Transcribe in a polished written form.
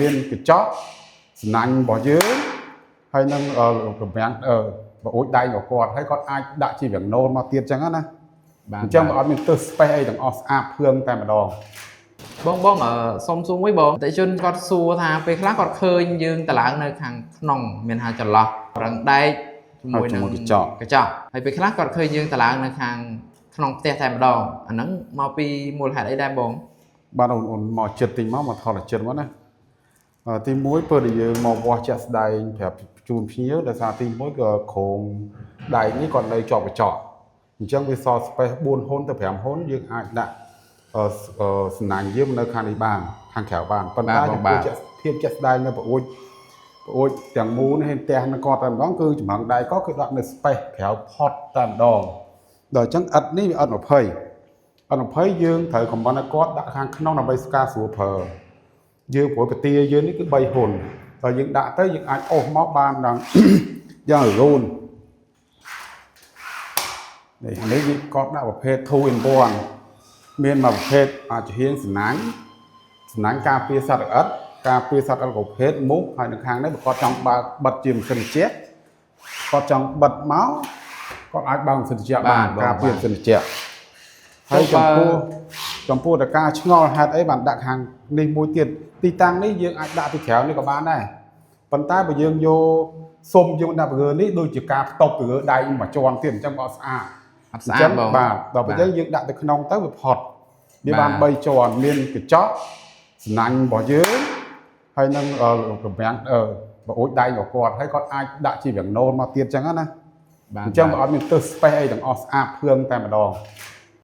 មានកញ្ចក់សំណាញ់របស់យើងហើយនឹងកម្រាំងបង្អួចដែករបស់គាត់ហើយគាត់អាចដាក់ជាវាំងណូនមកទៀតអញ្ចឹងណា បាទ អញ្ចឹងបើអត់មានទើស space អីទាំងអស់ស្អាតភ្លើងតែម្ដង។ បងបងសុំសួរមួយបងអតិជនគាត់សួរថាពេលខ្លះគាត់ឃើញយើងតឡើងនៅខាងក្នុងមានថាចន្លោះរឹងដែកជាមួយនឹង ជាមួយកញ្ចក់ កញ្ចក់ហើយពេលខ្លះគាត់ឃើញយើងតឡើងនៅខាងក្នុងផ្ទះតែម្ដងអាហ្នឹងមកពីមូលហេតុអីដែរបង? បាទអូនអូនមកចិត្តតិចមកមកថតឲ្យចិត្តមកណាទី1ពេលដែលយើងមកវាស់ជាក់ស្ដែងប្រាប់ជូនភ្ញៀវដោយសារទី1ក៏គ្រោងដែកនេះគាត់នៅជាប់កញ្ចក់អញ្ចឹងវាសល់ space 4ហ៊ុនទៅ5ហ៊ុនយើងអាចដាក់សំណាញ់យើងនៅខាងនេះបានខាងក្រៅបានប៉ុន្តែចំពោះជាក់ភាពជាក់ស្ដែងនៅប្អូចប្អូចទាំងមូលនេះផ្ទះនឹងគាត់តែម្ដងគឺចម្រឹងដែកក៏គឺដាក់នៅ space ក្រៅផុតតែម្ដងដល់អញ្ចឹងឥដ្ឋនេះវាឥដ្ឋ20ឥដ្ឋ20យើងត្រូវកំណត់ឲ្យគាត់ដាក់ខាងក្នុងដើម្បីស្ការស្រួលប្រើយើងព្រោះពទាយើងនេះគឺ3ហ៊ុនដល់យើងដាក់ទៅយើងអាចអូសមកបានដល់ យ៉ាងរូននេះអានេះវាគាត់ដាក់ប្រភេទ2 in 1មានមួយប្រភេទអាចជាហៀងសំណាញ់សំណាញ់ការពារសត្វល្អិតការពារសត្វល្អិតប្រភេទមូសហើយនៅខាងនេះបើគាត់ចង់បើកបិទជាម៉ាស៊ីនត្រជាក់គាត់ចង់បិទមកគាត់អាចបើកម៉ាស៊ីនត្រជាក់បានការពារម៉ាស៊ីនត្រជាក់ហើយចំពោះចំពោះតការឆ្ងល់ហេតុអីបានដាក់ខាងនេះមួយទៀតទីតាំងនេះយើងអាចដាក់ពីក្រៅនេះក៏បានដែរប៉ុន្តែបើយើងយកសុំយើងដាក់ពងើនេះដូចជាការផ្ទប់ពងើដៃមួយជាន់ទៀតអញ្ចឹងបើអត់ស្អាត អត់ស្អាតបង បាទដល់ពេលយើងដាក់ទៅក្នុងទៅវាផុតវាបាន3ជាន់មានកញ្ចក់សំណាញ់របស់យើងហើយនឹងកម្រាំងបង្អួចដែករបស់គាត់ហើយគាត់អាចដាក់ជាវាំងណូនមកទៀតអញ្ចឹងណា បាទ អញ្ចឹងបើអត់មានទើស space អីទាំងអស់ស្អាតភ្លើងតែម្ដង។